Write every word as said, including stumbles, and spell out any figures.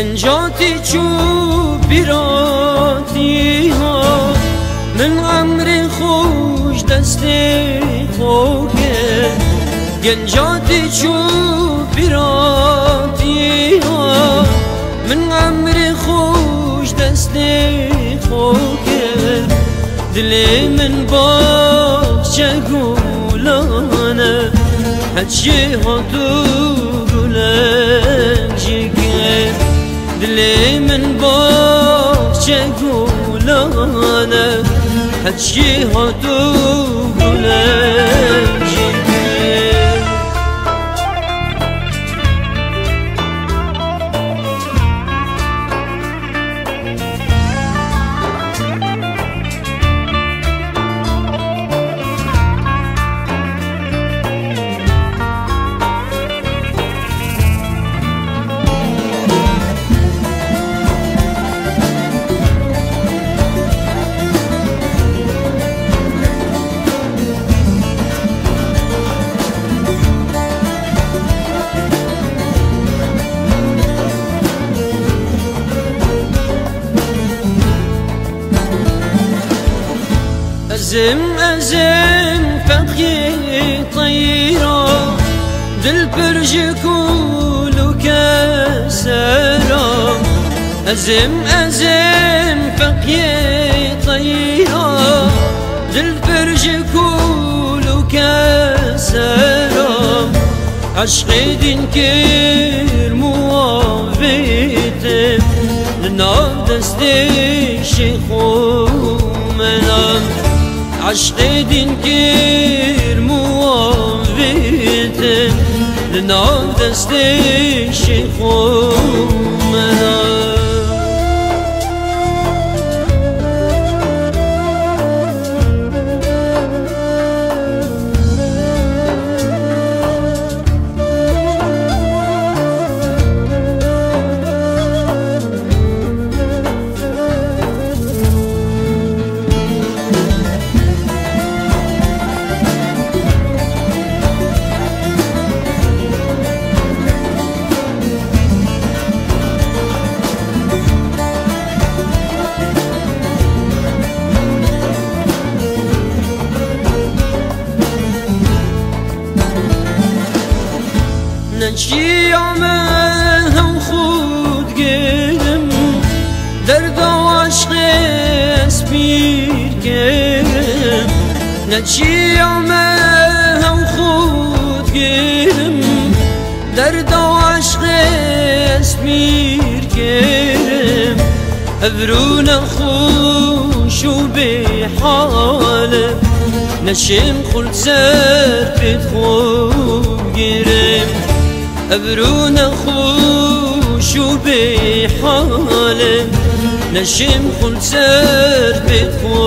Genca te çû bîra te ha, min emrê xwe ji destê xwe kir. Genca te çû bîra te ha, min emrê xwe ji destê xwe kir. Dilê min baxçe gulan e, heçiyê hat û gulek jî kir. Dilê min baxçe gulan e, heçiyê hat û gulek jî kir. Ezim, ezim feqiyê teyra, dil pir ji kul û kesera. Ezim, ezim feqiyê teyra, dil pir ji kul û kesera. Eşqê dîn kir muavêtim, li nav destê şêx û melam. Eşqê dîn kir muavêtim, li nav destê şêx û melam. Neçiya me hew xwe digirim, derda aşqê ez pîr kirim. Neçiya me hew xwe digirim, derda aşqê ez pîr kirim. Ev rûne xweş û bêhal e, neşêm xwe li ser pêt xwe girim. Ev rûne xweş û bêhal e, neşêm xwe li ser pêt xwe